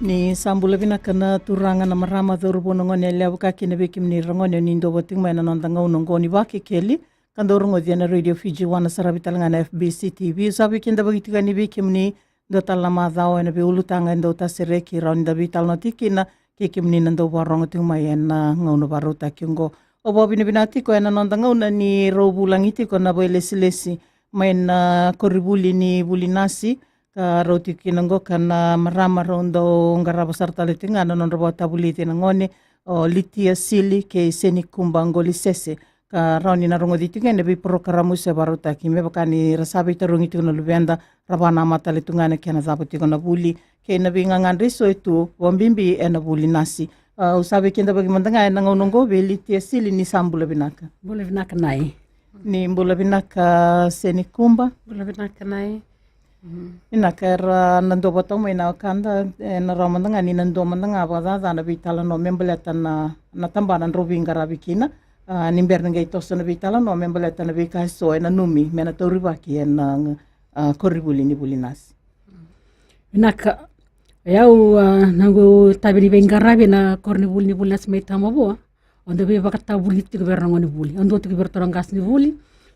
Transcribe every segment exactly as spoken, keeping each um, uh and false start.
Ni sa bula vinaka na turaga, na marama, cauravou, na gone yalewa, vaka kina vei kemuni ra gone o ni dau vata tiko mai ena noda gauna oqo ni Vakekeli ka dau rogoci ena Radio Fiji One, saravi tale ga na F B C T V. Sa veikidavaki tiko yani vei kemuni dua tale na macawa ena veiulutaga e dau tasereki, rawa ni da veitalanoa tiko kina kei kemuni na dau vakarogo tiko mai ena gauna vakarautaki oqo. Au vakavinavinaka tiko ena noda gauna ni rau vulagi tiko na vailesilesi mai na koronivuli ni vuli nasi, ka rau tiko kina oqo ka na marama rau dau qarava sara tale tiko ga na nodra vakatavulici na gone, o Litia Sili kei Senikuba Qolisese. Ka rawa ni na rogoci tiko ena veiporokaramu se vakarautaki, me vaka ni ra sa veitarogi tiko na luveda, ra vakanamata tale tu ga na kena cava tiko na vuli kei na veigagadre eso e tu, vakabibi ena vuli nasi. Au sa veikidavaki mada ga ena gauna oqo vei Litia Sili. Ni sa bula vinaka. Bula vinaka Nai. Ni bula vinaka Senikuba. Bula vinaka Nai. Vinaka, era na dua vata mai na wekada, ena rawa mada ga ni na dua mada ga vakacaca na veitalanoa me baleta na, na tabana drau veiqaravi kina. A, ni bera ni qai toso na veitalanoa me baleta na veika eso e nanumi me na taurivaki ena, a, koronivuli ni vuli nasi. Vinaka, o yau, a, noqu itavi ni veiqaravi ena koronivuli ni vuli nasi mai Tamavua. O dau veivakatavulici tiko vei ira na gone vuli. O dau tiko vei ira turaga qase ni vuli.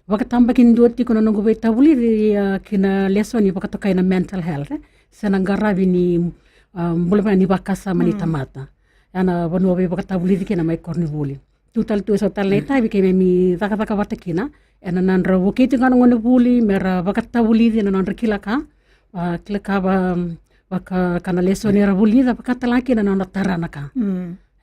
Vakatabakidua tiko na noqu veitavulici, a, kina lesoni vakatokai na mental health, e, se na qaravi ni, a, bula vinaka ni vakasama ni tamata. Ena vanua veivakatavulici kina mai koronivuli. Tu tale tu eso tale na itavi keimami cakacaka vata kina, ena nodra vukei tiko ga na gone vuli me ra vakatavulici na nodra kila ka, a, kila ka va, vaka, ka na lesoni era vulica, vaka tale ga kina na nodra tara na ka.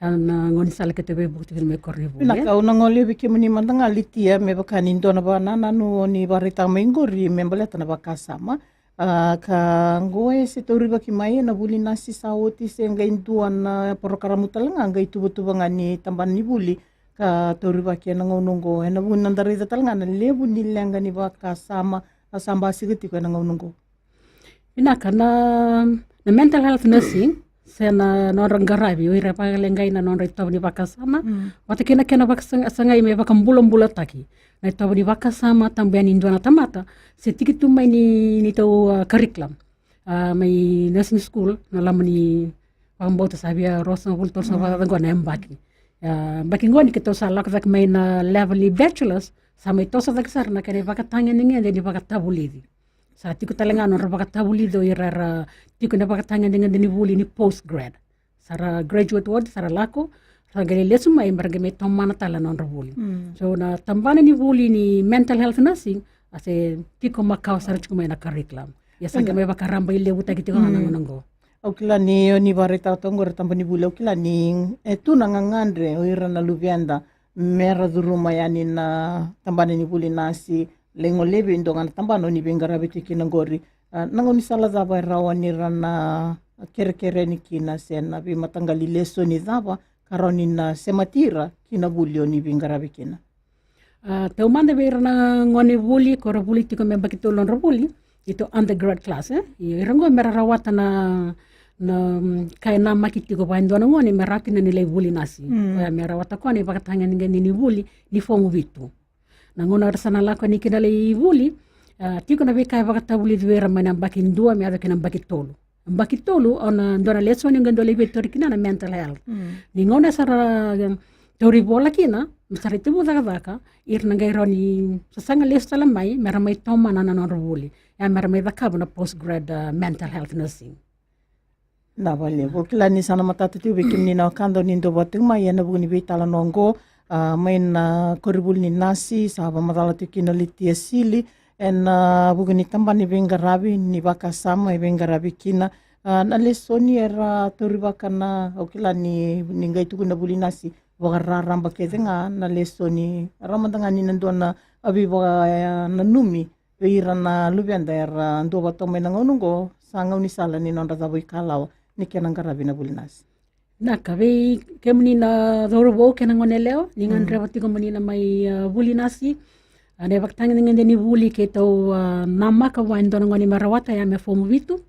Ena gaunisala keitou veivuke tiko kina mai koronivuli. Vinaka, au na gole vei kemuni mada ga Litia, me vaka ni dua na vakanananu o ni vakaraitaka mai qori me baleta na vakasama. A, ka oqo e se taurivaki mai ena vuli nasi sa oti, se qai dua na porokaramu tale ga qai tuvatuva ga ni tabana ni vuli ka taurivaki ena gauna oqo, ena vuku ni noda raica tale ga na levu ni leqa ni vakasama, a, sa basika tiko ena gauna oqo. Vinaka, na, na mental health nursing, se na nodra qaravi o ira e vakaleqai na nodra itovo ni vakasama, vata kei na kena vakasagai me vakabulabulataki na itovo ni vakasama, tabu yani e dua na tamata, se tiki tu mai ni, ni tou, a, curriculum, a, mai nursing school, na loma ni vakabauta sa via ruasagavulu, tolusagavulu vakacaca qo na yabaki. A, yabaki qo ni keitou sa lako cake mai na level ni bachelors, sa mai toso cake sara na kena ivakatagedegede ni vakatavulici. Sa tiko tale ga nodra vakatavulici o ira era tiko ena vakatagedegede ni vuli ni post grad. Sa ra graduate oti, sa ra lako, sa ra qai lesu mai me ra qai mai tomana tale na nodra vuli. So na tabana ni vuli ni mental health nursing a se tiko makawa sara tiko mai na curriculum. Ia sa qai mai vakarabailevutaki tiko ga na gauna oqo. Au kila ni o ni vakaraitaka toka oqori na tabana ni vuli, au kila ni e tu na gagadre o ira na luveda me ra curuma yani na tabana ni vuli nasi, lai golevi e dua ga na tabana o ni veiqaravi tiko kina oqori. A, na gaunisala cava e rawa ni ra na kerekere yani kina, se na veimataqali lesoni cava ka rawa ni na semati ira ki na vuli o ni veiqaravi kina? A, taumada vei ira na gone vuli ko ra vuli tiko me yabaki tolu nodra vuli, e tou undergrad class, e? Ia ira qo me ra rawata na, na, mm, ka e namaki tiko vua e dua na gone me rawa kina ni lai vuli nasi. Oya me rawata koya na ivakatagedegede ni vuli ni fomu vitu. Na gauna era sa na lako yani kina lai vuli, a, tiko na veika e vakatavulici vei ira mai na yabaki dua me yaco ki na yabaki tolu. Yabaki tolu, o na dua na lesoni qo e dau lai veitori kina na mental health. Ni gauna sa ra, em, tauri vola kina, sa ra tekivu cakacaka, ira na qai rawa ni sasaga lesu tale mai me ra mai tomana na nodra vuli. Ia me ra mai cakava na post grad, a, mental health nursing. Na vale, au kila ni sa na matata tiko vei kemuni na wekada o ni dau vata tiko mai ena vuku ni veitalanoa oqo, a, mai na koronivuli ni nasi, sa vakamacala tiko kina o Litia Sili ena vuku ni tabana ni veiqaravi ni vakasama e veiqaravi kina. A, na lesoni era taurivaka na, au kila ni, ni qai tukuni na vuli nasi, vakararaba kece ga na lesoni, rawa mada ga ni na dua na, a, veivakananumi vei ira na luveda era dau vata mai na gauna oqo, sa gaunisala ni nodra cava ikalawa ni kena qaravi na vuli nasi. Vinaka, vei kemuni na cauravou kei na gone yalewa ni gadreva tiko mo ni na mai, a, vuli nasi. A, na ivakatagedegede ni vuli keitou, a, namaka vua e dua na gone me rawata, ia me fomu vitu.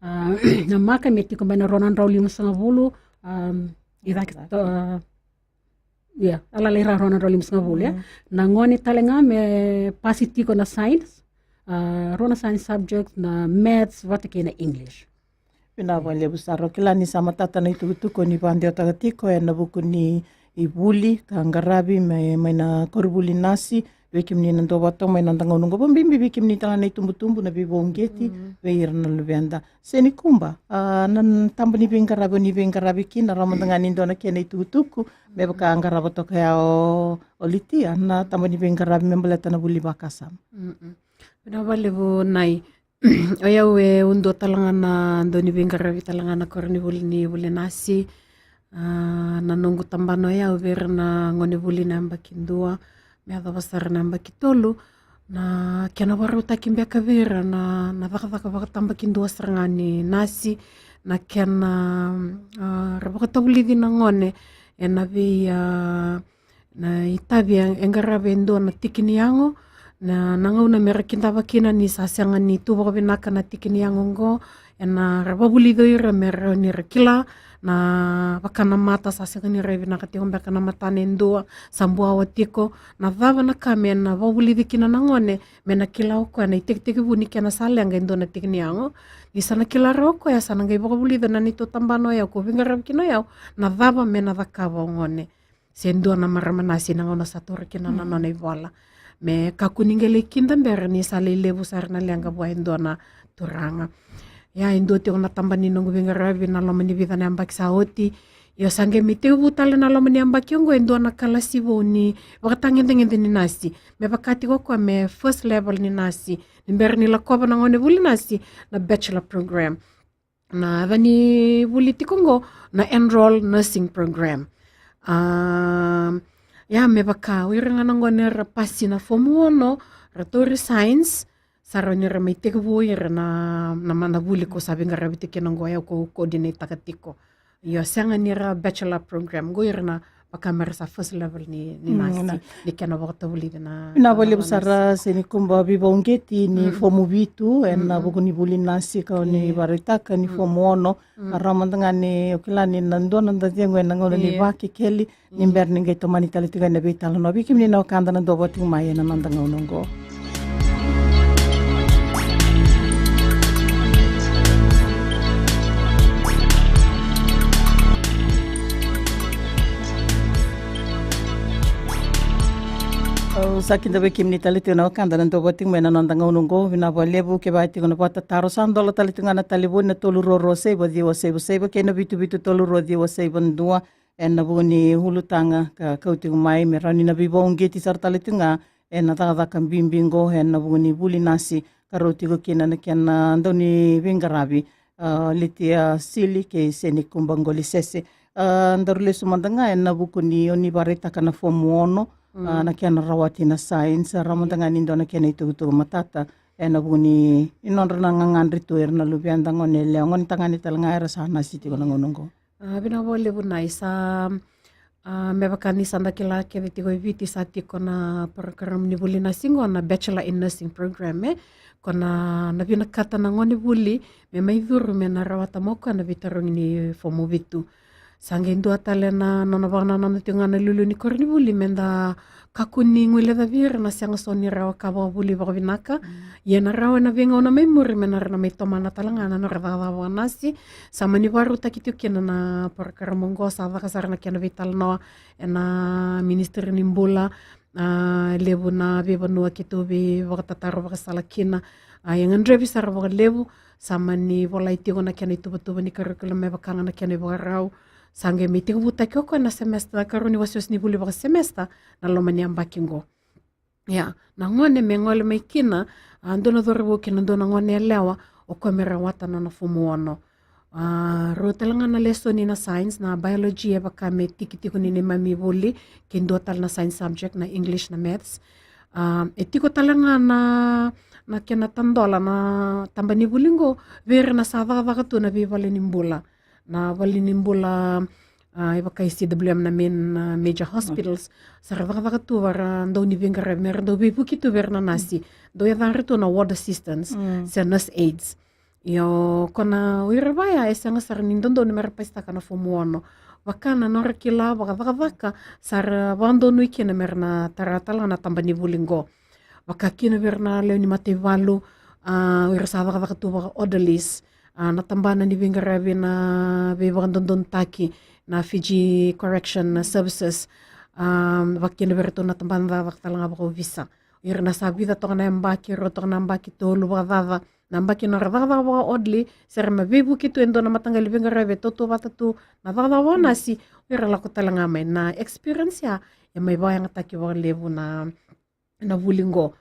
A, namaka me tiko mai na rua na drau limasagavulu, a, i cake, a, Ia, a lalai ra rua na drau limasagavulu, ia. Na gone tale ga me pasi tiko na science, a, rua na science subject, na maths vata kei na English. Vinaka vakalevu sara. Au kila ni sa matata na itukutuku ni vakadewataka tiko ena vuku ni vuli ka qaravi mai, mai na koronivuli nasi. Vei kemuni na dau vata mai na noda gauna oqo, vakabibi vei kemuni tale ga na itubutubu, na veivakauqeti vei ira na luveda. Seni Kuba, a, na taba ni veiqaravi o ni veiqaravi kina, rawa mada ga ni dua na kena itukutuku me vaka a qarava toka ya o, o Litia, na taba ni veiqaravi me baleta na vuli vakasama. Mm-mm. Vinaka vakalevu Nai. O yau e udua tale ga na dau ni veiqaravi tale ga na koronivuli ni vuli nasi. A, na noqu tabana o yau vei ira na gonevuli na yabaki dua me yacova sara na yabaki tolu, na kena vakarautaki beka vei ira na, na cakacaka vakatabakidua sara ga ni nasi, na kena, a, ra vakatavulici na gone ena vei, a, na itavi e, e qarava e dua na tiki ni yago, na, na gauna me ra kidava kina ni sa sega ni tu vakavinaka na tiki ni yago oqo, ena ra vakavulici ira me rawa ni ra kila, na vaka na mata sa sega ni rai vinaka tiko beka na matana e dua, sa buawa tiko, na cava na ka me na vakavulici kina na gone, me na kila o koya na itekitekivu ni kena sa leqa e dua na tiki ni yago. Ni sa na kila rawa o koya, sa na qai vakavulici na neitou tabana o yau ko veiqaravi kina o yau, na cava me na cakava o gone se dua na marama nasi na gauna sa taura kina na nona ivola. Me kakua ni qai lai kida bera ni sa lai levu sara na leqa vua e dua na turaga. Ia, e dua tiko na taba ni noqu veiqaravi na loma ni vica na yabaki sa oti. Io, sa qai mai tekivu tale na loma ni yabaki oqo e dua na kalasi vou ni vakatagedegede ni nasi. Me vaka tiko o koya me first level ni nasi. Ni bera ni lakova na gonevuli nasi na bachelor program. Na yaca ni vuli tiko oqo na enroll nursing program. A, ia, me vaka o ira ga na gone ra pasi na fomu ono, ra tauri science, sa rawa ni ra mai tekivu o ira na, na, na vuli ko sa veiqaravi tiko kina oqo, o yau ko coordinate-taka tiko. Io, sega ni ra bachelor program oqo, ira na vaka me ra sa first level ni, ni nasi, ni kena vakatavulici na. Vinaka vakalevu sara Seni Kuba, veivakauqeti ni fomu vitu ena vuku ni vuli nasi, ka o ni vakaraitaka ni fomu ono. Rawa mada ga ni o kila ni na dua na noda cegu ena gauna ni vakekeli, ni bera ni qai tomani tale tiko ena veitalanoa vei kemuni na wekada na dau vata tiko mai ena noda gauna oqo. Au sa kidavaki kemuni tale tiko na wekada na dau vata tiko mai na noda gauna oqo. Vinaka vakalevu. Kevaka tiko na vakatataro, sa dola tale tiko ga na talevoni na tolu rua rua saiva ciwa saiva saiva kei na vitu vitu tolu rua ciwa saiva dua. Ena vuku ni ulutaga ka kau tiko mai me rawa ni na veivakauqeti sara tale tiko ga ena cakacaka bibi oqo ena vuku ni vuli nasi, ka rau tiko kina na kena dau ni veiqaravi, a, Litia Sili kei Seni Kuba Qolisese. A, daru lesu mada ga ena vuku ni o ni vakaraitaka na fomu ono, a, na kena rawati na science, rawa mada ga ni dua na kena itukutuku matata ena vuku ni nodra na gagadre tu era na luveda, gone yalewa, gone tagane tale ga era sa nasi tiko na gauna oqo. A, vinaka vakalevu Nai. Sa, a, me vaka ni sa da kila kece tiko e Viti sa tiko na program ni vuli nasi oqo na Bachelor in Nursing program, e. Ko na, na vinakata na gonevuli me mai curu me na rawata mai o koya na veitarogi ni fomu vitu. Sa qai dua tale na nona vakanananu tiko ga na iliuliu ni koronivuli me da kakua ni guilecavi ira na sega so ni rawa ka vakavuli vakavinaka. Ia na rawa ena veigauna mai muri me na ra na mai tomana tale ga na nodra cakacaka vakanasi. Sa mani vakarautaki tiko kina na parokaramu oqo, sa caka sara na kena veitalanoa ena Ministry ni Bula, a, levu na veivanua keitou veivakatataro vakasala kina. A, e gadrevi sara vakalevu, sa mani volai tiko na kena ituvatuva ni curriculum me vaka ga na kena ivakarau. Sa qai mai tekivutaki o koya na semester, na karua ni wasewase ni vuli vakasemester na loma ni yabaki oqo. Ia, na gone me gole mai kina, a, dua na cauravou kei na dua na gone yalewa, o koya me rawata na nona fomu ono. A, rua tale ga na lesoni na science, na biology, e vaka me tiki tiko ni neimami vuli, kei dua tale na science subject, na English, na maths. A, e tiko tale ga na, na kena tadola na taba ni vuli oqo vei ira na sa cakacaka tu na veivale ni bula. Na vale ni bula, a, e vaka e C W M na main, a, major hospitals. Sa ra cakacaka tu vei ira dau ni veiqaravi, me ra dau veivuke tu vei ira na nasi. Dau yacadra tu na ward assistants, se nurse aides. Io, ko na o ira vaya e sega sara ni dodonu me ra pasitaka na fomu ono. Vaka na nodra kila vakacakacaka, sa ra vakadonui kina me ra na tara tale ga na taba ni vuli oqo. Vaka kina vei ira na lewe ni mataivalu, a, o ira sa cakacaka tu vaka orderlies, a, na tabana ni veiqaravi na veivakadodonutaki, na Fiji Correction Services, a, vakakina vei iratou na tabana cakacaka tale ga vakaovisa. Ira na sa vica toka na yabaki, rua toka na yabaki, tolu vakacaca, na yabaki nodra cakacaka vaka-orderly, se ra mai veivuke tu e dua na mataqali veiqaravi e tautauvata tu na cakacaka vakanasi, o ira lako tale ga mai. Na experience ya e mai vakayagataki vakalevu na na vuli qo.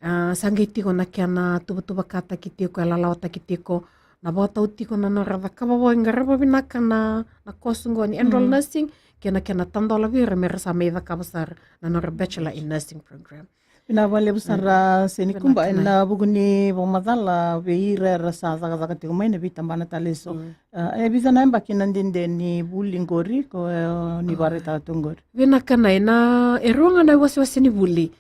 A, sa qai tiko na kena tuvatuvakataki tiko, e lalawataki tiko, na vakatau tiko na nodra cakava vaka, qarava vinaka na, na course qo ni enroll nursing, kei na kena tadola vei ira me ra sa mai cakava sara na nodra Bachelor in Nursing program. Vinaka vakalevu sara, Seni Kuba, ena vuku ni vakamacala vei ira era sa cakacaka tiko mai na veitabana tale eso. A, e vica na yabaki na dede ni vuli qori ko, e, ni vakaraitaka tu qori? Vinaka, na, e rua ga na iwasewase ni vuli.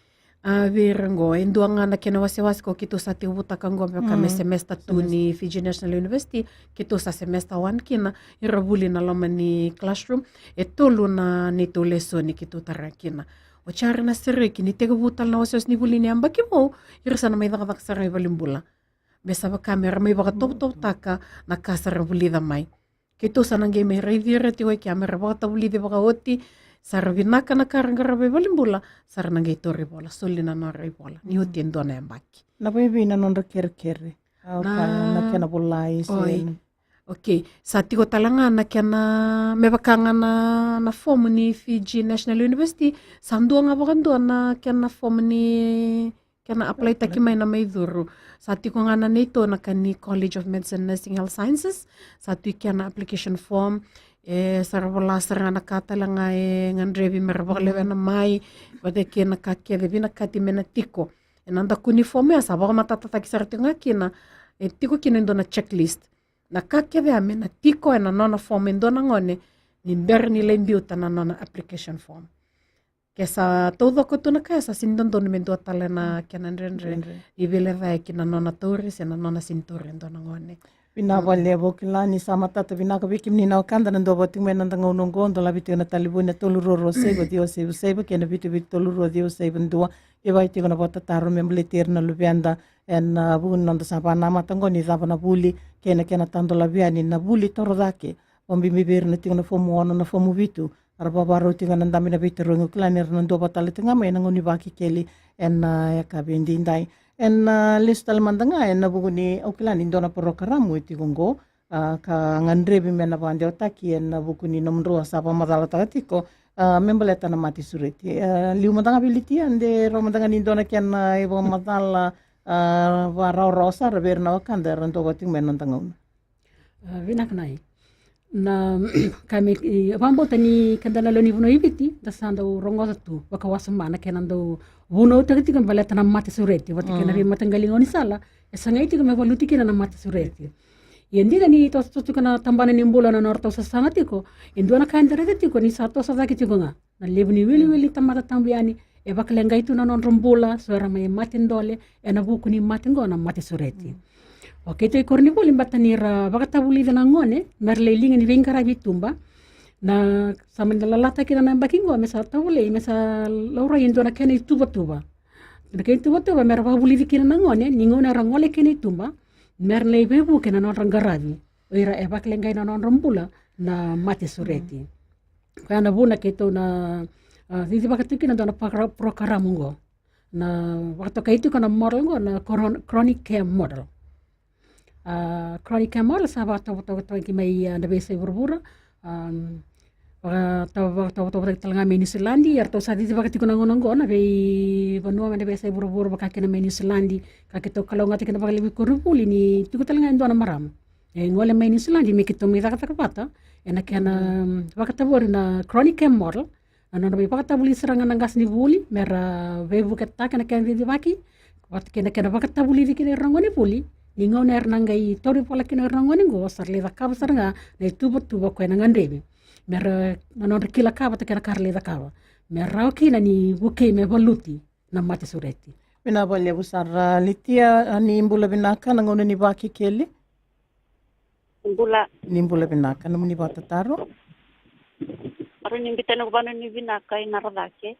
A, vei ira qo, e dua ga na kena wasewase ko keitou sa tekivutaka qo me vaka me semester two ni Fiji National University, keitou sa semester one kina, ira vuli na loma ni classroom, e tolu na neitou lesoni keitou tara kina. Oti ya era na sereki, ni tekivu tale na wasewase ni vuli ni yabaki vou, ira sa na mai cakacaka sara i valenibula. Me sa vaka me ra mai vakatovotovotaka na ka sa ra vulica mai. Keitou sa na qai mai raici ira tiko i kea me ra vakatavulici vakaoti, sa ra vinaka na ka ra qarava i valenibula, sa ra na qai taura ivola, soli na nodra ivola ni oti e dua na yabaki. Na vei, vei na nodra kerekere? A, o koya na kena volai se... Oi. Okay, sa tiko tale ga na kena, me vaka ga na, na fomu ni Fiji National University, sa dua ga vakadua na kena fomu ni kena apply-taki mai na mai curu. Sa tiko ga na neitou na ka ni College of Medicine, Nursing, Health Sciences, sa tu i kea na application form, e, sa ra vola sara ga na ka tale ga e gadrevi me ra vakalewena mai, vata kei na ka kece vinakati me na tiko. Ena daku ni fomu ya sa vakamatatataki sara tiko ga kina, e tiko kina e dua na checklist. Na ka kece ya me na tiko ena nona fomu e dua na gone, ni bera ni lai biuta na nona application form. Ke sa taucoko tu na ka ya, sa sini dodonu me dua tale na kena dredre ni veilecayaki na nona tauri se na nona sini tauri e dua na gone. Vinaka vakalevu. Au kila ni sa matata vinaka vei kemuni na wekada na duavata tiko mai ena noda gauna oqo, dolavi tiko na talevoni na tolu rua rua saiva ciwa saiva saiva kei na vitu vitu tolu rua ciwa saiva dua. Ke vaka tiko na vakatataro me baleti ira na luveda ena, a, vuku ni noda sa vakanamata oqo ni cava na vuli kei na kena tadolavi yani na vuli toro cake. Vakabibi vei ira na tiko na fomu ono, na fomu vitu, era vakarau tiko ga na dabe na veitarogi. Au kila ni ra na duavata tale tiko ga mai ena gauna ni Vakekeli ena, a, yakavi edaidai. Ena, a, lesu tale mada ga ena vuku ni, au kila ni dua na porokaramu e tiko oqo, a, ka gadrevi me na vakadewataki ena vuku ni nomudrau a sa vakamacalataka tiko, a, me baleta na mate sureti. A, liu mada ga vei Litia, de rawa mada ga ni dua na kena, a, ivakamacala, a, vakarawarawa sara vei ira na wekada era duavata tiko mai ena noda gauna. A, vinaka, na, na, ka me, e, vakabauta ni keda na lewe ni vanua i Viti, da sa dau rogoca tu vakawasoma na kena dau vunautaki tiko me baleta na mate sureti vata kei na veimataqali gaunisala e sagai tiko me valuti kina na mate sureti. Ia dina ni toso tiko na tabana ni bula na nodratou sasaga tiko, e dua na ka eda raica tiko ni sa toso cake tiko ga na levu ni wiliwili tamata tabu yani, e vakaleqai tu na nodra bula, so era mai mate dole ena vuku ni mate oqo na mate sureti. O keitou i koronivuli baleta ni ra vakatavulici na gone me ra lai liga ni veiqaravi i tuba. Na sa mani lalata kina na yabaki oqo me sa tavalei, me sa laurai e dua na kena ituvatuva. Na kena ituvatuva me ra vakavulici kina na gone ni gauna era gole kina i tuba, me ra lai veivuke na nodra qaravi, o ira e vakaleqai na nodra bula na mate sureti. Koya na vuna keitou na, a, cicivaka tiko kina dua na pakara-, porokaramu oqo. Na vakatokai tiko na model oqo na coron-, chronic care model. A, chronic care model sa vakatovotovotoki mai, a, na veiyasai vuravura. A, vakatovotovotoki tale ga mai Niusiladi, eratou sa cicivaka tiko na gauna oqo na veivanua mai na veiyasai vuravura, vaka kina mai Niusiladi. Ka keitou kalougata kina vakalevu i koronivuli ni tiko tale ga e dua na marama e gole mai Niusiladi me keitou mai cakacaka vata ena kena, mm, vakatavori na chronic care model, na nodra mai vakatavulici sara ga na qasenivuli me ra veivuketaka na kena cicivaki vata kei na kena vakatavulici kina ira na gonevuli ni gauna era na qai tauri vola kina ira na gone oqo, sa ra lai cakava sara ga na ituvatuva koya na gadrevi me ra, na nodra kila ka vata kei na ka ra lai cakava me rawa kina ni vukei me valuti na mate sureti. Vinaka vakalevu sara, a, Litia, a, ni bula vinaka, na gauna ni Vakekeli. Bula. Ni bula vinaka, nomuni vakatataro. Aro ni bita na vanu ni vinaka i Narocake.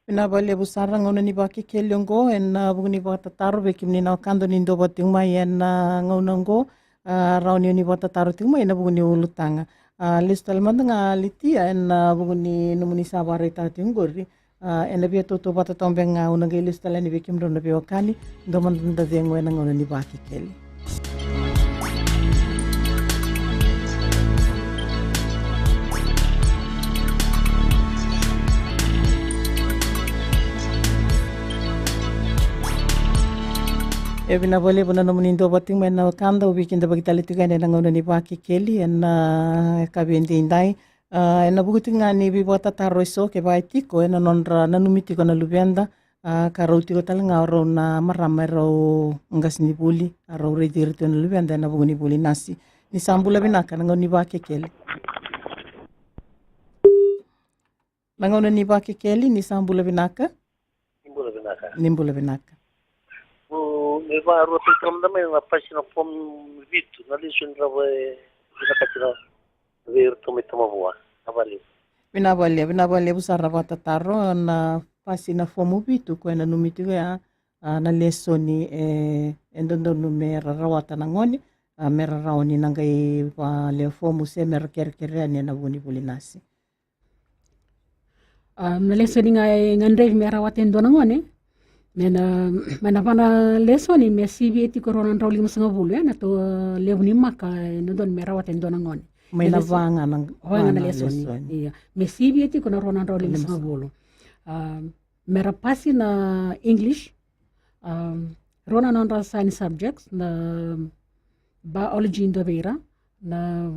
Vinaka vakalevu sara, gauna ni Vakekeli oqo, ena, a, vuku ni vakatataro vei kemuni na wekada ni duavata tiko mai ena, a, gauna oqo. A, rawa ni o ni vakatataro tiko mai ena vuku ni ulutaga. A, lesu tale mada ga Litia ena vuku ni nomuni sa vakaraitaka tiko qori. A, ena via tautauvata toka beka ga, au na qai lesu tale yani vei kemudrau na veiwekani. Dua mada na cegu ena gauna ni Vakekeli. E vinaka vakalevu na nomuni duavata tiko mai na wekada, au veikidavaki tale tiko yani ena gauna ni Vakekeli ena yakavi edaidai. A, ena vuku tiko ga ni veivakatataro eso ke va e tiko ena nodra nanumi tiko na luveda, a, ka rau tiko tale ga o rau na marama e rau qasenivuli, a rau raici ira tiko na luveda ena vuku ni vuli nasi. Ni sa bula vinaka na gauna ni Vakekeli. Na gauna ni Vakekeli, ni sa bula vinaka. Ni bula vinaka. Ni bula vinaka. O, me vakarua tiko mada mai na pasi na form vitu, na lesoni rawa e vinakati na vei iratou mai Tamavua. Vinaka vakalevu. Vinaka vakalevu, vinaka vakalevu sara na vakatataro na pasi na form vitu, koya e nanumi tiko ya, a, na lesoni e, e dodonu me ra rawata na gone, a, me ra rawa ni na qai vakalewe fomu se me ra kerekere yani ena vuku ni vuli nasi. A, na lesoni ga e gadrevi me rawata e dua na gone, me na, me na va na lesoni me sivia tiko rua na drau limasagavulu, e, na tou, a, levu ni maka e dodonu me rawata e dua na gone. Mai na va ga na, va ga na lesoni. Ia. Me sivia tiko na rua na drau limasagavulu. A, me ra pasi na English, a, rua na nodra science subjects, na biology dua vei ira, na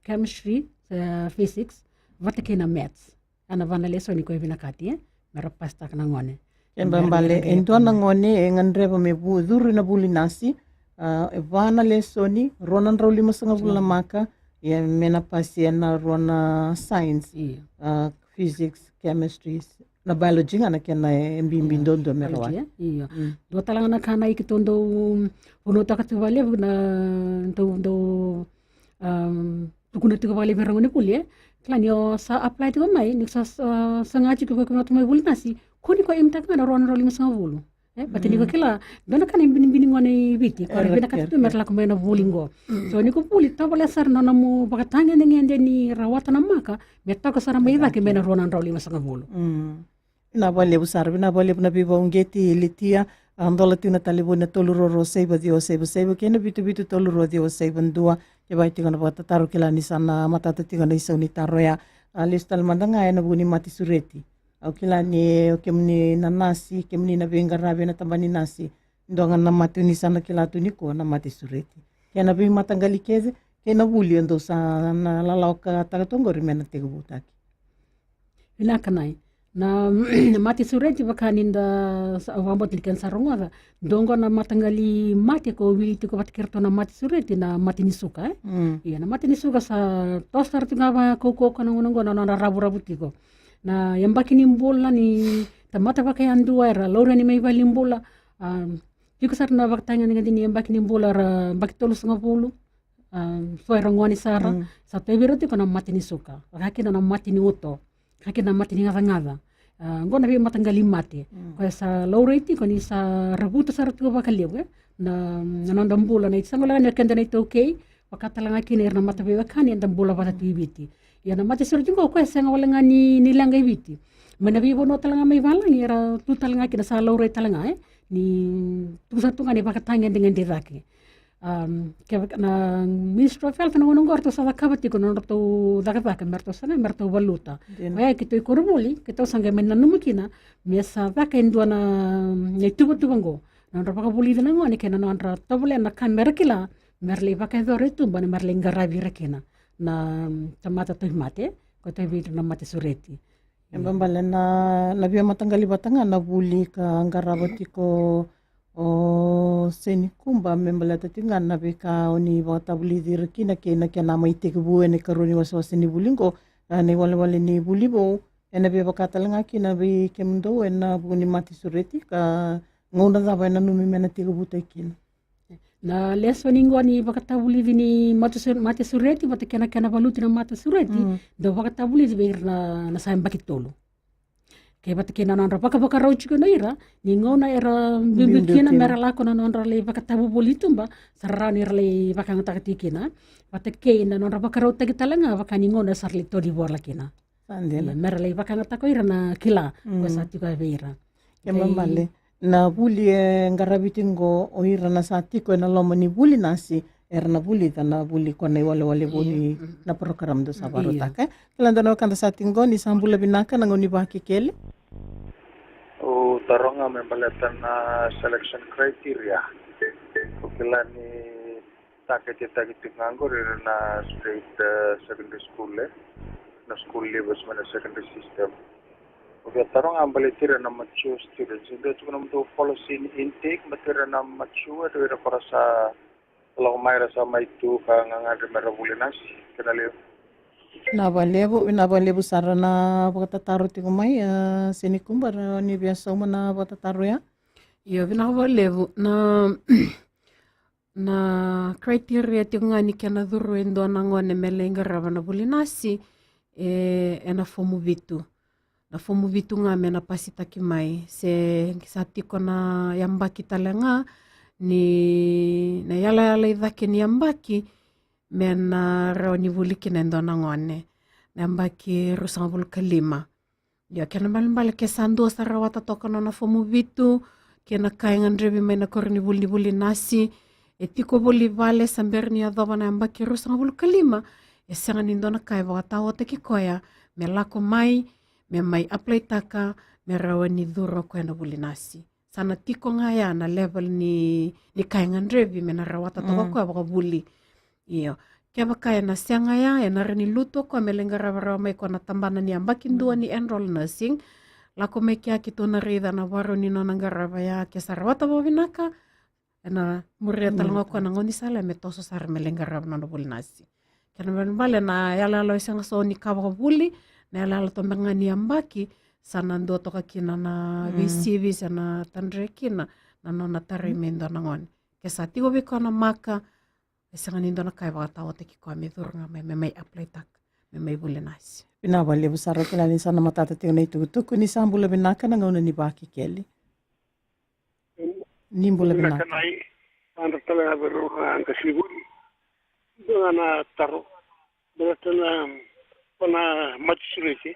chemistry, e, physics, vata kei na maths. A, na va na lesoni koya e vinakati, e, me ra pasitaka na gone. Kena ibalebale e dua na gone e gadreva me vu, curu ena vuli nasi, a, e va na lesoni, rua na drau limasagavulu na maka, ia me na pasi ena rua na science, a, physics, chemistry, na biology ga na kena e bibi duadua me rawati. Io. Dua tale ga na ka na i keitou dau vunautaka tu vakalevu na dau, dau, a, tukuna tiko vakalevu vei ira na gonevuli, e. Kila ni o sa apply tiko mai, ni sa, sa, saga tiko ko kemuni mai vuli nasi, kua ni ko aim-taka ga na rua na drau limasagavulu. E, baleta ni ko kila, dua na ka na ibinibini gone i Viti, ko era vinakata tu me ra lako mai na vuli qo. So ni ko vuli, tovolea sara na nomu vakatagedegede ni rawata na maka, me toka sara mai cake mai na rua na drau limasagavulu. Vinaka vakalevu sara, vinaka vakalevu na veivakauqeti Litia. A, dola tiko na talevoni na tolu rua rua saiva ciwa saiva saiva kei na vitu vitu tolu rua ciwa saiva dua. Ke va e tiko na vakatataro, kila ni sa na matata tiko na isau ni taro ya. A, lesu tale mada ga ena vuku ni mate sureti. Au kila ni o kemuni na nasi, kemuni na veiqaravi ena tabana ni nasi, dua ga na mate o ni sa na kila tu nikua na mate sureti. Kei na veimataqali kece, kei na vuli o dou sa na lalawakataka tu qori me na tekivutaki. Vinaka Nai. Na, na mate sureti vaka ni da sa, au vakabauta ni keda sa rogoca, dua qo na mataqali mate ko wili tiko vata kei iratou na mate sureti na mate ni suka, e? Ia, na mate ni suka sa toso sara tiko ga vakaukauwa na gauna qo na nodra ravuravu tiko. Na yabaki ni bula ni tamata vakayadua era laurai yani mai valenibula, a, tiko sara na vakatagedegede ni yabaki ni bula era yabaki tolusagavulu, a, so era gone sara, sa tauvi ira tiko na mate ni suka, vaka kina na mate ni uto, vaka kina na mate ni gacagaca. A, qo na veimataqali mate. Koya sa laurai tiko ni sa ravuta sara tiko vakalevu, e, na, na noda bula, na i sa gole ga ni o keda na iTaukei, vaka tale ga kina ira na mataveiwekani eda bula vata tu i Viti. Ia na mate sureti qo, koya sega wale ga ni, ni leqa i Viti. Mai na veivanua tale ga mai valagi, era tu tale ga kina sa laurai tale ga, e, ni tu sara tu ga ni vakatagedegede cake. Am, kevaka na Ministry of Health na gauna qo ratou sa cakava tiko na nodratou cakacaka me ratou saga me ratou valuta. Oya keitou i koronivuli, keitou sa qai mai nanuma kina me sa caka e dua na, na ituvatuva qo, na nodra vakavulici na gone kei na nodra tovolea na ka me ra kila me ra lai vakayacora i tuba, me ra lai qaravi ira kina na, mm, tamata tauvimate, ko tauvi ira na mate sureti. E balebale na, na veimataqali vata ga na vuli ka qarava tiko o Senikuba, me baleta tiko ga na veika o ni vakatavulici ira kina kei na kena mai tekivu ena ikarua ni wasewase ni vuli qo, a, na iwalewale ni vuli vou, ena via vaka tale ga kina vei kemudou ena vuku ni mate sureti ka gauna cava e nanumi me na tekivutaki kina. Na lesoni qo ni vakatavulici ni mate su-, mate sureti vata kei na kena valuti na mate sureti, dau vakatavulici vei ira na, na sa yabaki tolu. Kei vata kei na nodra vakavakarau tiko na ira ni gauna era biubiu kina me ra lako na nodra lai vakatavuvuli tuba, sa rawa ni ra lai vakayagataka tiko kina. Vata kei na nodra vakarautaki tale ga vaka ni gauna sa ra lai toli vola kina. Sa dina. Ia, me ra lai vakayagataka o ira na kila ko sa tiko vei ira. Kei bale na vuli e qaravi tiko qo, o ira na sa tiko ena loma ni vuli nasi, era na vulica na vuli ko na iwalewale vou ni na program dou sa vakarautaka. Kila dua na wekada sa tiko qo, ni sa bula vinaka na gauna ni Vakekeli. Au taroga me baleta na selection criteria. Au kila ni targettaki tiko ga qori ira na state, eh, secondary school, eh, na school leavers mai na secondary system. Au via taroga baleti ira na mature students, e dua tiko na nomudou policy ni intake baleti ira na mature, o ira ko ra sa lako mai, ra sa mai tu ka gagadre me ra vuli nasi. Kena levu. Vinaka vakalevu, vinaka vakalevu sara na vakatataro tiko mai, eh, Senikuba, rawa ni via sauma na vakatataro ya? Io, vinaka vakalevu. Na na criteria tiko ga ni kena curu e dua na gone me lai qarava na vuli nasi, e, ena fomu vitu. Na fomu vitu ga me na pasitaki mai, se sa tiko na yabaki tale ga ni na yalayala i cake ni yabaki me na rawa ni vuli kina e dua na gone. Na yabaki ruasagavulu ka lima. Io, kena ibalebale ke sa dua sa rawata toka na nona fomu vitu kei na ka e gadrevi mai na koronivuli ni vuli nasi, e tiko voli vale sa bera ni yacova na yabaki ruasagavulu ka lima, e sega ni dua na ka e vakataotaki koya me lako mai, me mai aplaitaka, me rawa ni curu o koya na vuli nasi. Sa na tiko ga ya na level ni, ni ka e gadrevi me na rawata toka o koya vakavuli. Io. Kevaka ena sega ya, ena rawa ni lutu o koya me lai qarava rawa mai koya na tabana ni yabaki dua ni enroll nursing. Lako mai kea keitou na raica na varau ni nona qarava ya, ke sa rawata vakavinaka, ena muria tale ga o koya na gaunisala me toso sara me lai qarava na nona vuli nasi. Kena ibalebale na yalayala e sega soti ni ka vakavuli, na yalayala toka ga ni yabaki, sa na dua toka kina na veisivi se na tadre kina na nona tarai me dua na gone. Ke sa tiko vei koya na maka, e sega ni dua na ka e vakataotaki koya me curu ga mai, me mai aplaitaka, me mai vuli nasi. Vinaka vakalevu sara, kila ni sa na matata tiko na itukutuku. Ni sa bula vinaka na gauna ni Vakekeli. Ni bula vinaka. Vinaka na i, madra tale ga vei rau na qasenivuli. Dua ga na taro baleta na, ko na majistreti.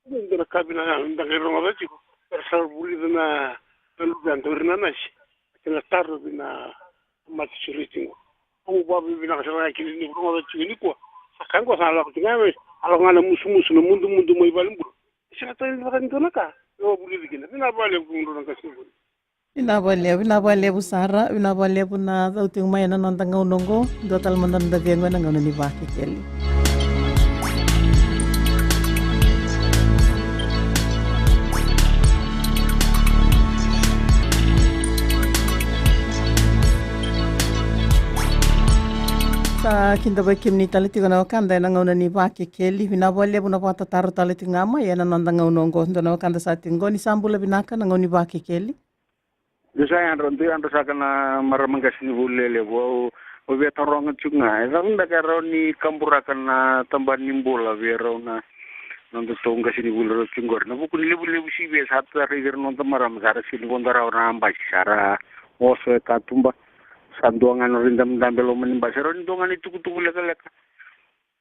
Dua na ka vinaka ga da qai rogoca tiko, era sa vulica na, na luvedrau o ira na nasi. Kena taro vei na majistreti qo. Au vakavinavinaka sara ga kina ni rogoca tiko nikua. Sa ka qo sa lako tiko ga mai, a lako ga na musumusu, na mudumudu mai valenibula. Sega tale ni vaka ni dua na ka e vakavulici kina. Vinaka vakalevu vei kemudrau na qasenivuli. Vinaka vakalevu, vinaka vakalevu sara, vinaka vakalevu na cau tiko mai ena noda gauna oqo. Dua tale mada na noda cegu ena gauna ni Vakekeli. Sa kidavaki kemuni tale tiko na wekada ena gauna ni Vakekeli. Vinaka vakalevu na vakatataro tale tiko ga mai ena noda gauna oqo. Dua na wekada sa tiko qo, ni sa bula vinaka na gauna ni Vakekeli. Dou sa yadra, dou yadra saka na marama qasenivuli lelevu. Au, au via taroga tiko ga, e cava beka e rawa ni kaburaka na tabana ni bula vei rau na nodatou qasenivuli rau tiko qori? Na vuku ni levulevu sivi e sa tu, sa raici ira na noda marama sa ra sega ni vodo rawa na basi, sa ra oso e katuba. Sa dua ga na nodra idabedabe e loma ni basi. E rawa ni dua ga na itukutuku lekaleka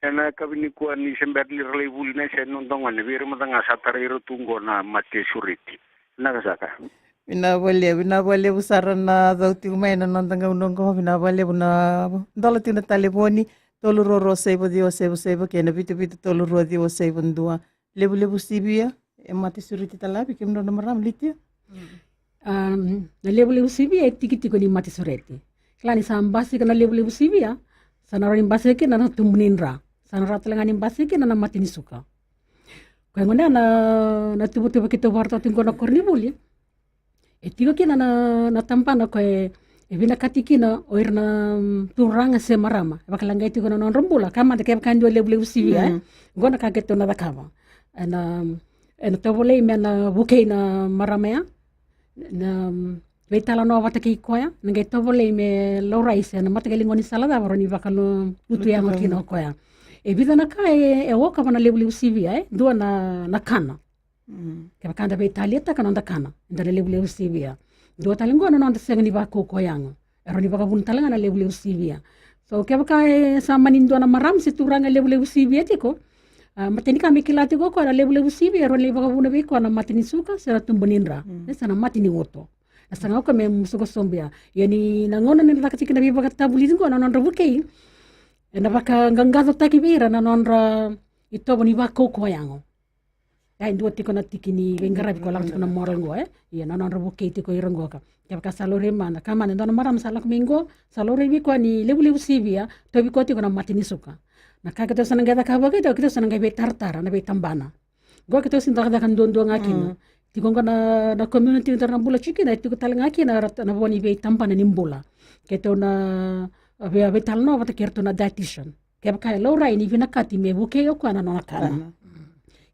ena yakavi nikua ni se bera ni ra lai vuli nasi e noda gone vei ira mada ga sa tarai ira tu qo na mate sureti. Vinaka saka. Vinaka vakalevu, vinaka vakalevu sara na cau tiko mai ena noda gauna oqo. Vinaka vakalevu na dola tiko na talevoni, tolu rua rua saiva ciwa saiva saiva kei na vitu vitu tolu rua ciwa saiva dua. Levulevu sivia e mate sureti tale vei kemudrau na marama, Litia? Na levulevu sivia e tikitiki ni mate sureti. Kila ni sa basika na levulevu sivia, sa na rawa ni basika kina na tubu ni dra, sa na rawa tale ga ni basika kina na mate ni suka. Koya gona na, na tuvatuva keitou vakarautaka tiko qo na koronivuli. E tiko kina na, na tabana ko e, e vinakati kina o ira na turaga se marama e vakaleqai tiko na nodra bula. Ka mada kevaka e dua levulevu sivia, e qo na ka keitou na cakava. Ena, ena tovolei me na vukei na marama ya, na veitalanoa vata kei koya, na qai tovolei me laurai se na mataqali gaunisala cava rawa ni vakalutu yago kina o koya. E vica na ka e, e oka va na levulevu sivia, e dua na, na kana. Mm. Kevaka da veitaliataka na noda kana, eda na levulevu sivia. Dua tale qo na noda sega ni vakaukauwa yago. E rawa ni vakavuna tale ga na levulevu sivia. So kevaka e sa mani dua na marama se turaga e levulevu sivia tiko, a, matai ni ka me kila tiko o koya na levulevu sivia e rawa ni vakavuna vei koya na mate ni suka se na tubu ni dra. Mm. E sa na mate ni uto. Na saga o koya me musuka sobu ya. Ia ni na gauna ni caka tiko na veivakatavulici qo na nodra vukei, ena vakaqaqacotaki vei ira na nodra itovo ni vakaukauwa yago. Ia e dua tiko na tiki ni veiqaravi ko lako tiko na moral qo, e? Ia na nodra vukei tiko ira qo ka. Kevaka sa laurai mada, ka mada e dua na marama sa lako mai qo, sa laurai vei koya ni levulevu sivia, tauvi koya tiko na mate ni suka. Na ka keitou sa na qai cakava keitou, keitou sa na qai veitaratara na veitabana. Qo keitou sa cakacaka duadua ga kina. Mm. Tiko qo na, na community daru na bula tiko kina, e tiko tale ga kina na, na vo ni veitabana ni bula. Keitou na, a, vei, veitalanoa vata kei iratou na dietitian. Kevaka e laurai ni vinakati me vukei o koya na nona kana. Kana.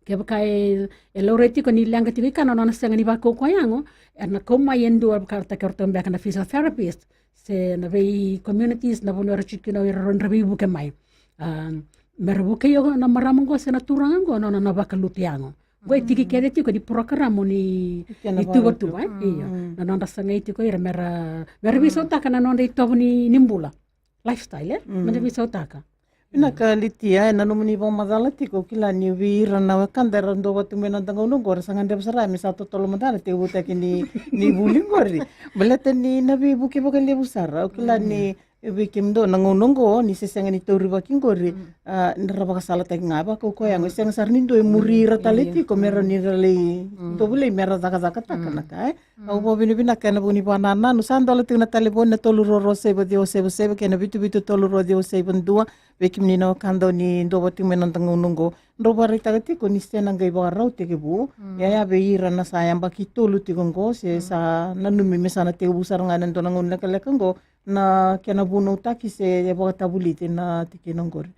Kevaka e, e laurai tiko ni leqa tiko i kana na nona sega ni vakaukauwa yago, era na kau mai e dua vakarautaki ratou beka na physiotherapist, se na vei communities, na vanua era tiko kina o ira ra veivuke mai. A, mera vukei o na marama qo se na turaga qo na nona vakalutu yago. Qo e tiki kece tiko ni porokaramu ni, ni tuvatuva, e? Io. Na nodra sagai tiko ira mera, mera veisautaka na nodra itovo ni, ni bula. Lifestyle, e? Mm. Meda veisautaka. Vinaka Litia, ena nomuni vakamacala tiko, au kila ni vei ira na wekada era dua vata tu mai na noda gauna oqo, era sa gadreva sara me sa totolo mada na tekivutaki ni, ni vuli qori. Baleta ni na veivuke vakalevu sara, au kila ni vei kemudou na gauna oqo, ni se sega ni taurivaki qori, a, ni ra vakasalataki ga, vakaukauwa yago, e sega sara ni dua e muri ira tale tiko, me rawa ni ra lai, dou lai mera cakacakataka na ka, e? Au vakavinavinaka ena vuku ni vakanananu. Sa dola tiko na talevoni na tolu rua rua saiva ciwa saiva saiva kei na vitu vitu tolu rua ciwa saiva dua. Vei kemuni na wekada ni dua vata tiko mai na noda gauna oqo, drau vakaraitaka tiko ni se na qai vakarau tekivu. Ia, ia vei ira na sa yabaki tolu tiko oqo se sa nanumi me sa na tekivu sara ga ena dua na gauna lekaleka oqo na kena vunautaki se vakatavulici na tikina oqori.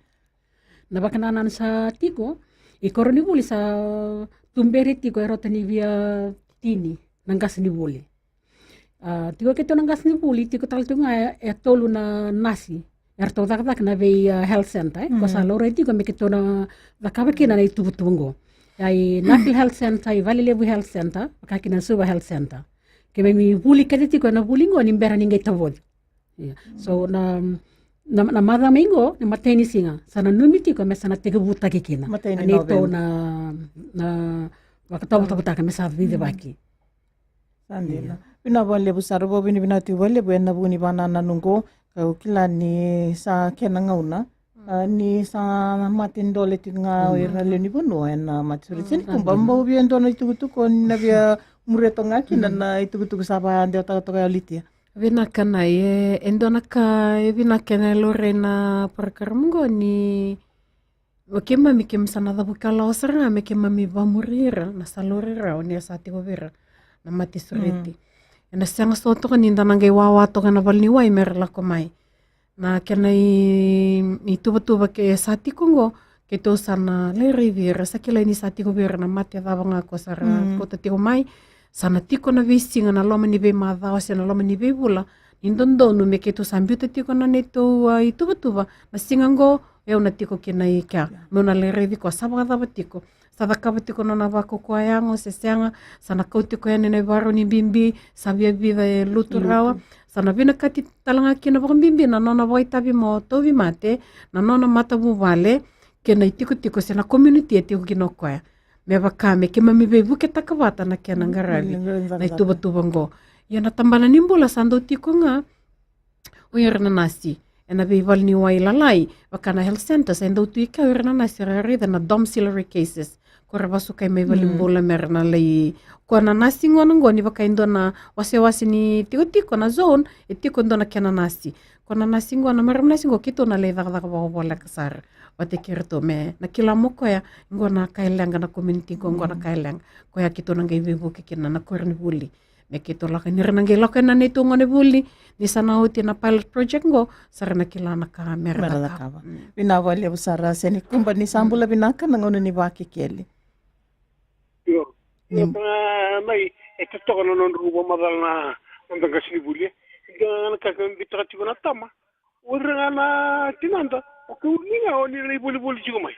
Na vakanananu sa tiko, i koronivuli sa tuberi tiko e rauta ni via tini na qasenivuli. A, tiko keitou na qasenivuli, tiko tale tiko ga e, e tolu na nasi. Eratou cakacaka na vei, a, health center, e? Ko sa laurai tiko me keitou na cakava kina na ituvatuva oqo. Ia i Nuffield Health Center, i Valelevu Health Center, vaka kina Suva Health Center. Keimami vuli kece tiko ena vuli oqo ni bera ni qai tavoci. Ia. So na, na, na macawa mai qo, na imatai ni siga, sa nanumi tiko me sa na tekivutaki kina. Imatai ni November. Na, na vakatovotovotaka me sa cicivaki. Sa dina. Vinaka vakalevu sara, vakavinavinaka tiko vakalevu ena vuku ni vakanananu oqo, kau kila ni sa kena gauna. A, ni sa mate dole tiko ga o ira na lewe ni vanua ena mate sureti. Sa ni kuba, bau via dua na itukutuku ni na via muria toka ga kina na itukutuku sa vakadewataka toka ya o Litia. Vinaka Nai, e, e dua na ka e vinaka ena laurai na porokaramu oqo ni o keimami, keimami sa na cavuikalawa sara ga me keimami vamuri ira na sa laurai rawa ni sa tiko vei ira na mate sureti. Ena sega so toka ni da na qai wawa toka ena valeniwai me ra lako mai. Na kena i, ituvatuva ke sa tiko oqo, keitou sa na lai raici ira, sa kilai ni sa tiko vei ira na mate cava ga ko sa ra kauta tiko mai. Sa na tiko na veisiga, na loma ni veimacawa se na loma ni veivula, ni dodonu me keitou sa biuta tiko na neitou, a, ituvatuva. Na siga oqo au na tiko kina i kea, meu na lai raici koya sa vakacava tiko. Sa cakava tiko na nona vakaukauwa yago se sega, sa na kau tiko yani na ivakarau ni bibi, sa via vica e lutu rawa. Sa na vinakati tale ga kina vakabibi na nona vakaitavi mo tauvimate, na nona matavuvale, kei na itikotiko se na community e tiko kina o koya. Me vaka me keimami veivuketaka vata na kena qaravi na ituvatuva oqo. Ia na tabana ni bula sa dau tiko ga o ira na nasi ena veivaleniwai lalai, vaka na health centers, e dau tu i kea o ira na nasi era raica na domiciliary cases. Ko ra vasukai mai valenibula me ra na lai, ko na nasi gona oqo ni vaka e dua na wasewase ni tikotiko na zone, e tiko dua na kena nasi. Ko na nasi oqo, na marama nasi oqo, keitou na lai cakacaka vakavoleka sara vata kei iratou me na kila mo koya, oqo na ka e leqa na community oqo, oqo na ka e leqa. Koya keitou na qai veivuke kina na koronivuli. Me keitou lako, ni ra na qai lako ena neitou gonevuli, ni sa na oti na pilot project oqo, sa ra na kila na ka me ra cakava. Vinaka vakalevu sara, se ni kuba ni sa bula vinaka na gauna ni Vakekeli. Io. Io, Nai, e totoka na nodrau vakamacala na noda qasenivuli, e. Dua ga na ka ka biuta tiko na tama. O ira ga na tinada, o kemuni ga o ni lai volivoli tiko mai.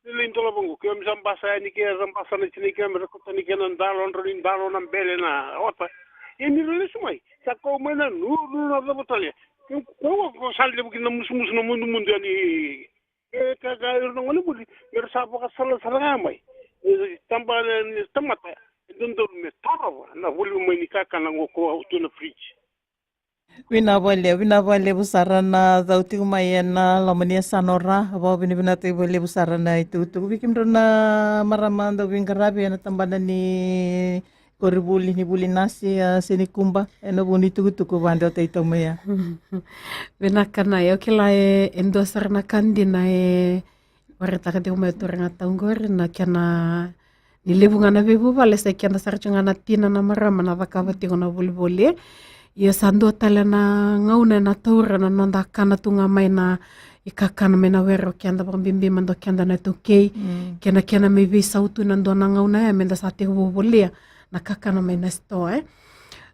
Lele i dolava qo, ke o mi sa basa yani ke, sa basa na tinai ke, me ra kauta ni kena dalo, drau ni dalo na bele na ota. Ia ni ra lesu mai, sa kau mai na nuru na cava tale. Ke ko, ko sa levu kina musumusu na mudumudu yani. E ka, ka ira na gone vuli, me ra sa vakasalasala ga mai. E taba ni tamata, e dodonu me tarova na voli mai ni kakana qo ko au tu na fridge. Vinaka vakalevu, vinaka vakalevu sara na cau tiko mai ena loma ni yasana o Ra. Vakavinavinakataki vakalevu sara na itukutuku vei kemudrau na marama dau veiqaravi ena tabana ni koronivuli ni vuli nasi, a, Senikuba, ena vuku ni tukutuku vakadewataki toka mai ya. Vinaka na, e, o kila e, e dua sara na ka dina e vakaraitaka tiko mai o turaga tau qori na kena ni levu ga na veivuvale, sa i keda sara tiko ga na tina na marama na cakava tiko na volivoli, e. Ia sa dua tale na gauna ena taura na noda kana tu ga mai na ikakana mai na were o keda, vakabibi mada o keda na iTaukei. Mm. Kena, kena me veisau tu na dua na gauna ya meda sa tekivu volia na kakana mai na sitoa, e.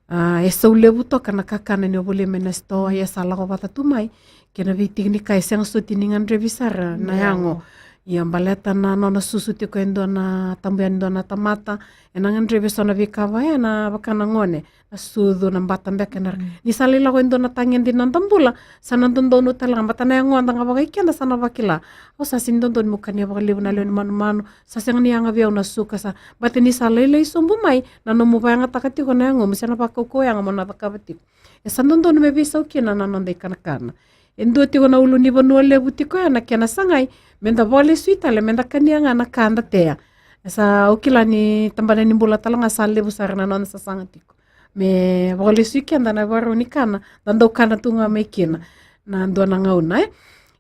A, e sau levu toka na kakana ni o volia mai na sitoa, ia sa lako vata tu mai kei na veitiki ni ka e sega soti ni gadrevi sara na yago. Ia baleta na nona susu tiko e dua na tabu yani, dua na tamata, ena gadrevi eso na veika vaya na vaka na gone, na sucu, na bata beka na ra. Mm. Ni sa lai lako e dua na tagede ni noda bula, sa na dodonu tale ga, bata na yagoda ga vakaikeda sa na vakila. Au sa sini dodonu meu kania vakalevu na lewe ni manumanu, sa sega ni yaga vei au na suka, sa. Bata ni sa lailai sobu mai na nomu vakayagataka tiko na yagomu se na vakaukauwa yaga mo na cakava tiko, e sa dodonu me veisau kina na noda ikanakana. E dua tiko na ulunivanua levu tiko ya na kena sagai meda vakalesui tale, meda kania ga na ka da tea. E sa, au kila ni tabana ni bula tale ga sa levu sara na noda sasaga tiko me vakalesui keda na ivakarau ni kana, da dau kana tu ga mai kina na dua na gauna, e.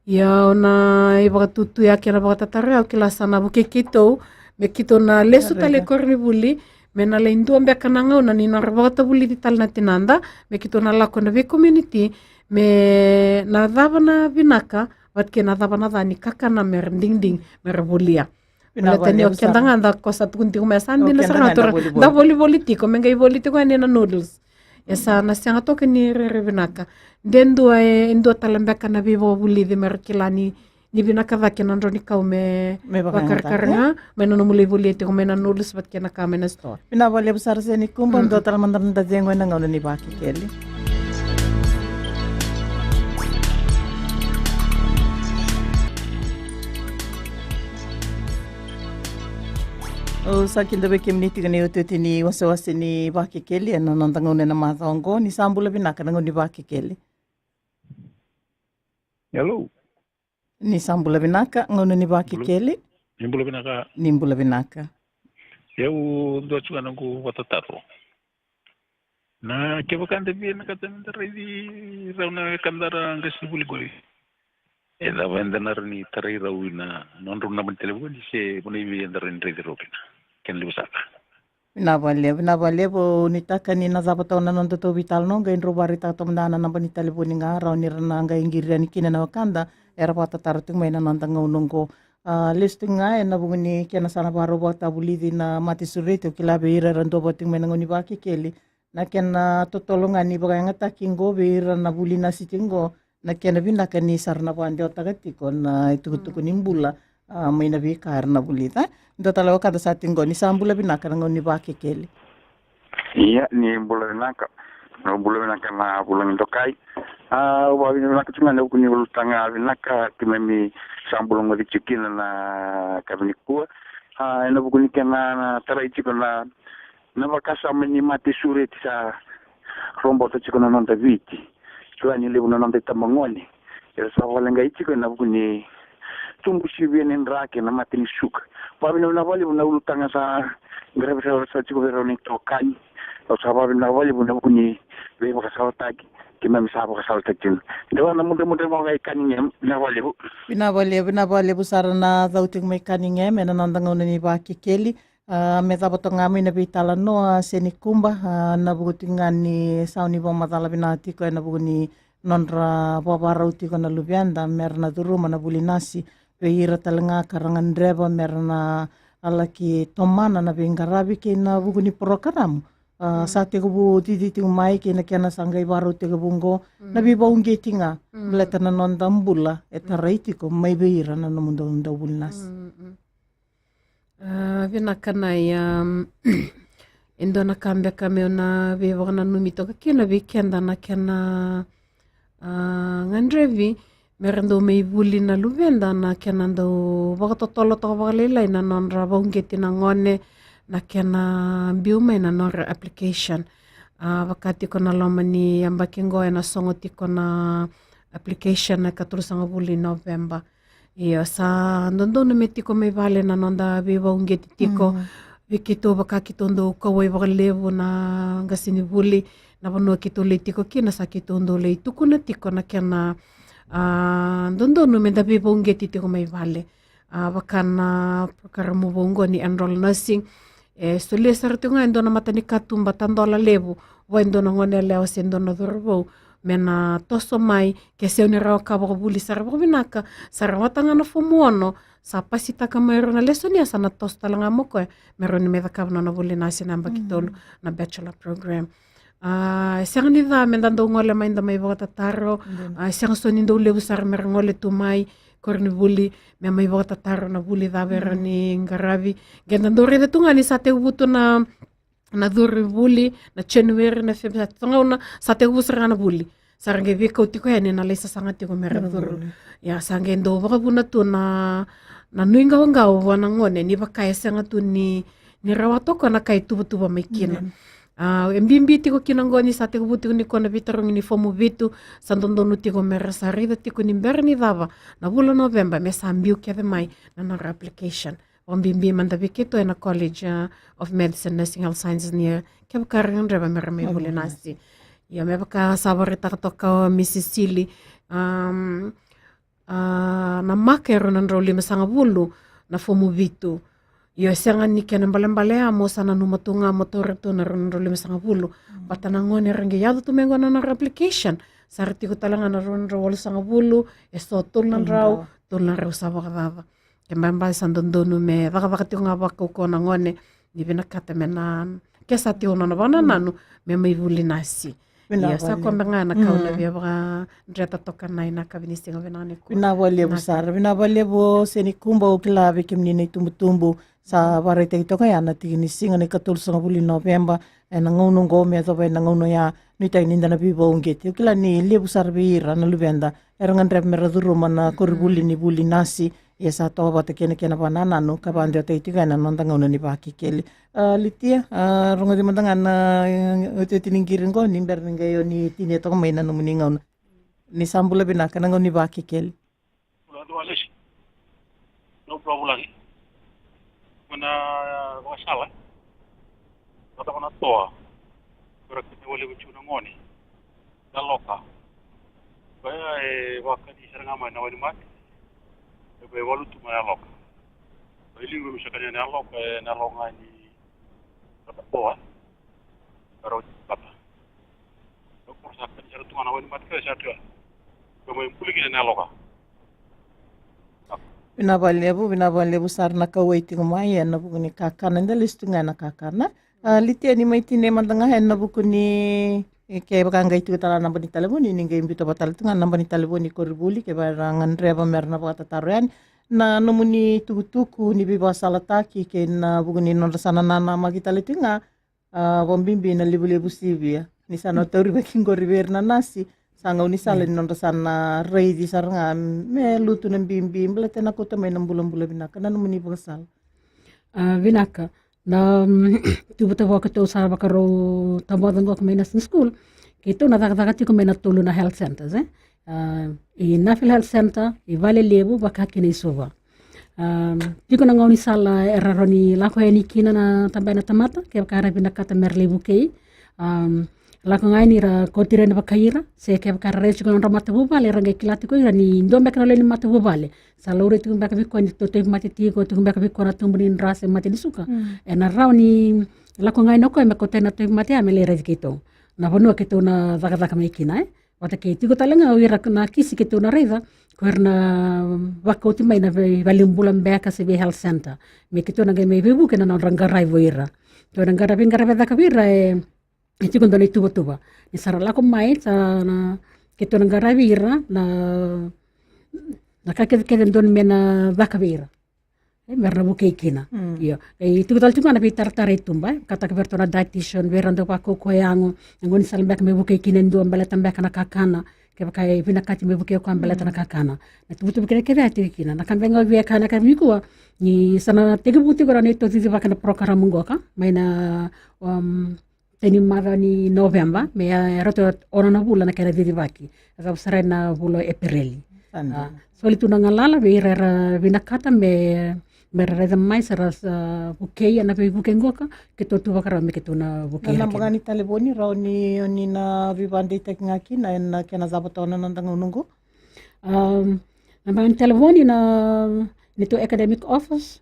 Ia au na ivakatutu ya kei na vakatataro ya, au kila sa na vukei keitou me keitou na lesu tale i koronivuli, me na lai dua beka na gauna ni nodra vakatavulici tale na tinada, me keitou na lako ena veicommunity, me na cava na vinaka vata kei na cava na ca ni kakana me ra digidigi me ra volia. Vinaka vakalevu sara. Baleta ni o keda ga da, ko sa tukuni tiko mai, sa dina sara ga, da volivoli tiko, me qai voli tiko yani na noodles. E sa na sega toka ni rairai vinaka. De dua, e dua tale beka na veivakavulici me ra kila ni, ni vinaka cake na drau ni kau me vakarakara ga mai na nomu lai volia tiko mai na noodles vata kei na ka mai na sitoa. Vinaka vakalevu sara Senikuba, dua tale mada na noda cegu ena gauna ni Vakekeli. Au sa kidavaki kemuni tiko ena iotioti ni wasewase ni Vakekeli ena noda gauna ena macawa oqo. Ni sa bula vinaka na gauna ni Vakekeli. Hello. Ni sa bula vinaka, gauna ni Vakekeli. Ni bula vinaka. Ni bula vinaka. Au dua tiko ga na noqu vakatataro. Na kevaka da vinakata meda raici rau na wekada ra qasenivuli qori, e cava eda na rawa ni tarai rau ina nodrau naba ni talevoni se vanua i vei eda rawa ni raici rau kina? Kena levu saka. Vinaka vakalevu, vinaka vakalevu. Au nuitaka ni na cava toka na noda tou veitalanoa, qai drau vakaraitaka toka mada na naba ni talevoni ga, rawa ni ra na qai qiri yani kina na wekada era vakatataro tiko mai na noda gauna oqo. A, lesu tiko ga ena vuku ni kena sa na vakarau vakatavulici na mate sureti, au kila vei ira era duavata tiko mai na gauna ni Vakekeli, na kena totolo ga ni vakayagataki oqo vei ira na vuli nasi tiko oqo, na kena vinaka ni sa ra na vakadewataka tiko na itukutuku ni bula, a, mai na veika era na vulica. Dua tale wekada sa tiko oqo, ni sa bula vinaka na gauna ni Vakekeli. Ia, ni bula vinaka. Na bula vinaka na vulagi dokai. A, au vakavinavinaka tiko ga ena vuku ni ulutaga vinaka keimami sa bula goci tiko kina na yakavi nikua. A, ena vuku ni kena na tarai tiko na na vakasama ni mate sureti sa robota tiko na noda Viti. Kila ni levu na noda itabagone era sa vakaleqai tiko ena vuku ni tubu sivia ni draki, na mate ni suka. Vakavinavinaka vakalevu na ulutaga sa qaravi sara tiko vei rau na itokani. Au sa vakavinavinaka vakalevu ena vuku ni veivakasalataki keimami sa vakasalataki tiko. Dewa na mudremudre mai Kanigem, vinaka vakalevu. Vinaka vakalevu, vinaka vakalevu sara na cau tiko mai Kanigem ena noda gauna ni Vakekeli. A, me cava toka ga mai na veitalanoa, Senikuba, a, na vuku tiko ga ni sau ni vakamacala vinaka tiko ena vuku ni nodra vakavakarau tiko na luveda me ra na curuma na vuli nasi, vei ira tale ga ka ra gadreva me ra na laki tomana na veiqaravi kei na vuku ni porokaramu. A, sa tekivu cici tiko mai kei na kena sa qai vakarau tekivu oqo, na veivakauqeti ga, baleta na noda bula e tarai tiko mai vei ira na nomudou dau vuli nasi. Mm, mm. A, vinaka na ia. E dua na ka beka meu na veivakananumi toka kina vei keda na kena, a, gadrevi me ra dau mai vuli na luveda, na kena dau vakatotolo toka vakalailai na nodra vauqeti na gone na kena biu mai na nodra application. A, vaka tiko na loma ni yabaki qo ena sogo tiko na application na ikatolusagavulu ni Noveba. Io, sa dodonu me tiko mai vale na noda veivauqeti tiko. Vei keitou, vaka keitou dau kauwai vakalevu na qasenivuli, na vanua keitou lai tiko kina, sa keitou dau lai tukuna tiko na kena, a, dodonu me da veivauqeti tiko mai vale. A, vaka na program vou qo ni enroll nursing, e solia sara tiko ga e dua na matanikatuba tadola levu vua e dua na gone yalewa se dua na cauravou me na toso mai, ke sega ni rawa ka vakavuli, sa ra vakavinaka, sa ra rawata ga na fomu ono, sa pasitaka mai rau na lesoni, a sa na toso tale ga mo koya me rawa ni mai cakava na nona vuli nasi na yabaki tolu na bachelor program. A, e sega ni ca me da dau gole mai da mai vakatataro. A, e sega so ni dau levu sara me ra gole tu mai koronivuli me mai vakatataro na vuli cava era ni qaravi. Qe da dau raica tu ga ni sa tekivu tu na, na curu vuli na January, na February, sa gauna sa tekivu sara ga na vuli. Sa ra qai veikau tiko yani na lai sasaga tiko me ra curu. Ia, sa qai dau vakavuna tu na, na nuiqawaqawa vua na gone ni vaka e sega tu ni, ni rawata o koya na ka e tuvatuva mai kina. A, e bibi tiko kina qo ni sa tekivu tiko ni koya na veitarogi ni fomu vitu, sa dodonu tiko me ra sa raica tiko ni bera ni cava na vula Noveba me sa biu kece mai na nodra application. Vakabibi mada vei keitou ena College, a, of Medicine, Nursing, Health Sciences ni, a, kevaka ra gadreva me ra mai vuli nasi. Ia, me vaka sa vakaraitaka toka o Mrs Sili, a, a, na maka e rua na drau limasagavulu na fomu vitu. Io, e sega ni kena ibalebale ya, mo sa nanuma tu ga mo taura tu na rua na drau limasagavulu. Vata na gone era qai yaco tu mai qo na nodra application, sa ra tiko tale ga na rua na drau walusagavulu, e so tolu na drau, tolu na drau sa vakacaca. Ke baba sa dodonu me cakacaka tiko ga vakaukauwa na gone ni vinakata me na, ke sa tiko nona vakanananu me mai vuli nasi. Ia, sa koya beka ga na ka au na via vakadreta toka na i na ka vinisiga vinaka ni kua. Vinaka vakalevu sara, vinaka vakalevu o Senikuba. Au kila vei kemuni na itubutubu sa vakaraitaki toka ya na tiki ni siga na ikatolusagavulu ni Noveba, ena gauna oqo me yacova ena gauna ya, nuitaki ni da na veivauqeti. Au kila ni levu sara vei ira na luveda era gadreva me ra curuma na koronivuli ni vuli nasi. Ia, sa toka vata kei na kena vakanananu ka vakadewataki tiko ena noda gauna ni Vakekeli. A, Litia, a, rogoci mada ga na, e, iotioti ni qiri qo ni bera ni qai o ni tinia toka mai na nomuni gauna. Ni sa bula vinaka na gauna ni Vakekeli. Bula vinaka Lesi. Bula, bula, bula. Mai na vakasala. Vata ko na toa. Ko ira kece wale ko tiko na gone. Yaloka. Koya e vakani sara ga mai na wainimate. E koya e walu tu mai yaloka. Koya e liu me sa kania na yaloka, e na yaloka ga ni vata toa. Ka rau tiko vata. Koya sa kania sara tu ga na wainimate, koya sa tu ya. Koya mai buli kina na yaloka. Vinaka vakalevu, vinaka vakalevu sara na kauwai tiko mai ena vuku ni kakana, eda lesu tu ga ena kakana. A, Litia, ni mai tinia mada ga ena vuku ni, e, kevaka qai tiko tale na naba ni talevoni, ni qai biuta vata tale tu ga na naba ni talevoni koronivuli, kevaka era gadreva me ra na vakatataro yani. Na nomuni tukutuku ni veivakasalataki kei na vuku ni nodra sa na nanamaki tale tiko ga, a, vakabibi na levulevu sivia. Ni sa na taurivaki qori vei ira na nasi, sa gaunisala ni nodra sa na raici sara ga me lutu na bibi, baleta na kauta mai na bulabula vinaka. Na nomuni vakasala. A, vinaka. Na, mm, tuvatuva keitou sa vakarau tabaka qo mai nursing school, keitou na cakacaka tiko mai na tolu na health centers, e? A, i Nuffield Health Centre, i Valelevu, vaka kina i Suva. A, tiko na gaunisala era rawa ni lako yani kina na tabana na tamata, kevaka era vinakata me ra lai vukei. A, lako ga yani ra kauti ira yani vakai ira, se kevaka era raica tiko na nodra matavuvale, era qai kila tiko ira ni dua beka na lewe ni matavuvale sa laurai tiko beka vei koya ni tauvimate tiko, tiko beka vei koya na tubu ni dra se mate ni suka. Mm. Ena rawa ni lako ga yani o koya me kauta na tauvimate ya me lai raici keitou. Na vanua keitou na cakacaka mai kina, e? Vata kei tiko tale ga o ira na kisi keitou na raica, ko ira na vakauti mai na vei, valenibula beka se vei health centre. Me keitou na qai mai veivuke na nodra qaravi o ira. Keitou na qaravi, qaravi caka vei ira, e, e tiko dua na ituvatuva. Ni sa ra lako mai, sa na, keitou na qaravi ira, na, na ka kece, kece dodonu me na caka vei ira. me ra na vukei kina. Io, e tiko tale tiko ga na veitaratara i tuba, e kataka vei ratou na dietitian, vei ira dau vakaukauwa yago, na gaunisala beka me vukei kina e dua baleta beka na kakana, kevaka e vinakati me vukei koya baleta na kakana. Na tuvatuva kece kece e tiko kina. Na ka beka ga au via kaya na ka nikua, ni sa na tekivu tiko na neitou cicivaki na porokaramu qoka mai na, um, teni macawa ni Noveba, me, e, rauta e ono na vula na kena cicivaki. E cava sara na vula o Epereli. Soli tu na galala vei ira era vinakata me, me ra raica mai se ra sa vukei ena veivuke qoka, keitou tu vakarau me keitou na vukei ira kina. Na naba ga ni talevoni rawa ni o ni na veivakadeitaki ga kina ena kena cava toka na noda gauna oqo? Um, naba ga ni talevoni na neitou academic office,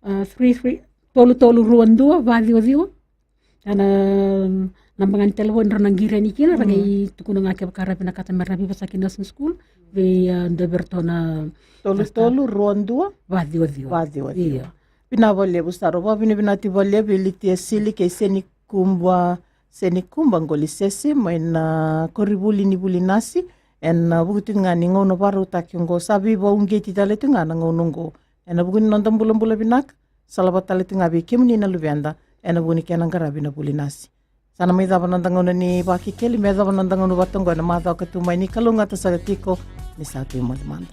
a, three three, tolu tolu rua dua, va ciwa ciwa. Ia na naba ga ni talevoni rau na qiri yani kina, ra qai tukuna ga kevaka ra vinakata me ra veivosaki nursing school vei, a, dua vei iratou na tolu tolu rua dua, va ciwa ciwa. Va ciwa ciwa. Io. Vinaka vakalevu sara, au vakavinavinaka vakalevu vei Litia Sili kei Senikuba, Senikuba Qolisese mai na koronivuli ni vuli nasi ena vuku tiko ga ni gauna vakarautaki oqo. Sa veivakauqeti tale tiko ga na gauna oqo ena vuku ni noda bulabula vinaka, salavata tale tiko ga vei kemuni na luveda ena vuku ni kena qaravi na vuli nasi. Sa na mai cava na noda gauna ni Vakekeli, me yacova na noda gauna vata oqo ena macawa ka tu mai. Ni kalougata saka tiko, ni sa tu i moce mada.